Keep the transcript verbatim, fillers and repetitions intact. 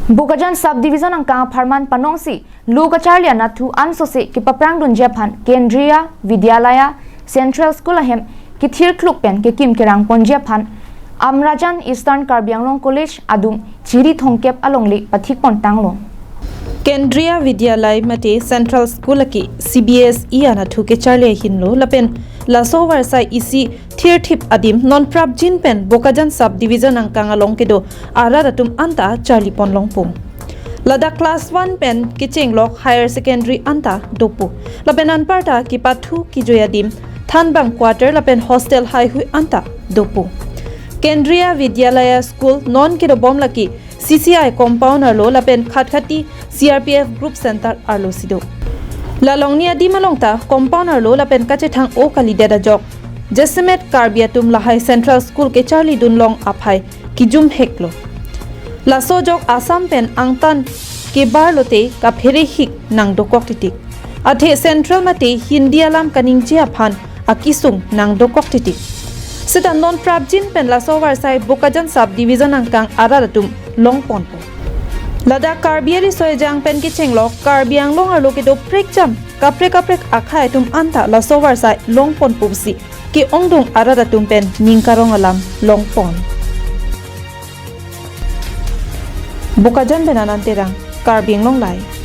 Bokajan Subdivision angkang apharman panongsi lo kacharli anatthu ansose kepaprangdunji aphan Kendriya Vidyalaya Central School ahem kethirkluk pen kekim kerang ponji aphan Amrajan Eastern Karbi Anglong College adung chiri thomkep alongle pathik pon tanglo. Kendriya Vidyalaya mate Central School aki C B S E anatthu kecharli ahinlo lapen laso varsai isi thirthip adim non prapjin pen Bokajan Subdivision angkang along kedo arat atum anta charli pon longpo. Ladak class one pen kechenglok higher secondary anta dopo. Lapen anparta kepathu kejoi adim thanbang quarter lapen hostel haihui anta dopo. Kendriya Vidyalaya School non kedobom lake C C I compound arlo lapen Khatkhati C R P F group center arlo si do. La longni adim along ta compound arlo lapen kachethang-o kalidet ajok jasemet Karbi atum lahai Central School kecharlidun long aphai kejum heklo. Laso ajok Assam pen angtan kebar lote kaphere hik nangdokok titik. Athe Central mate Hindi alam kaningje aphan akesung nangdokok titik. Seta non prapjin pen laso varsai Bokajan Subdivision angkang arat atum long ponpo. Ladak Karbi ariso ejang pen kechenglok Karbi Anglong arlo kedo prekjam kaprek kaprek akhei atum anta laso varsai long ponpo pusi ke-ongdung arat atum pen ning karong alam long pon. Bokajan pen Anand Terang, Karbi Anglong Live.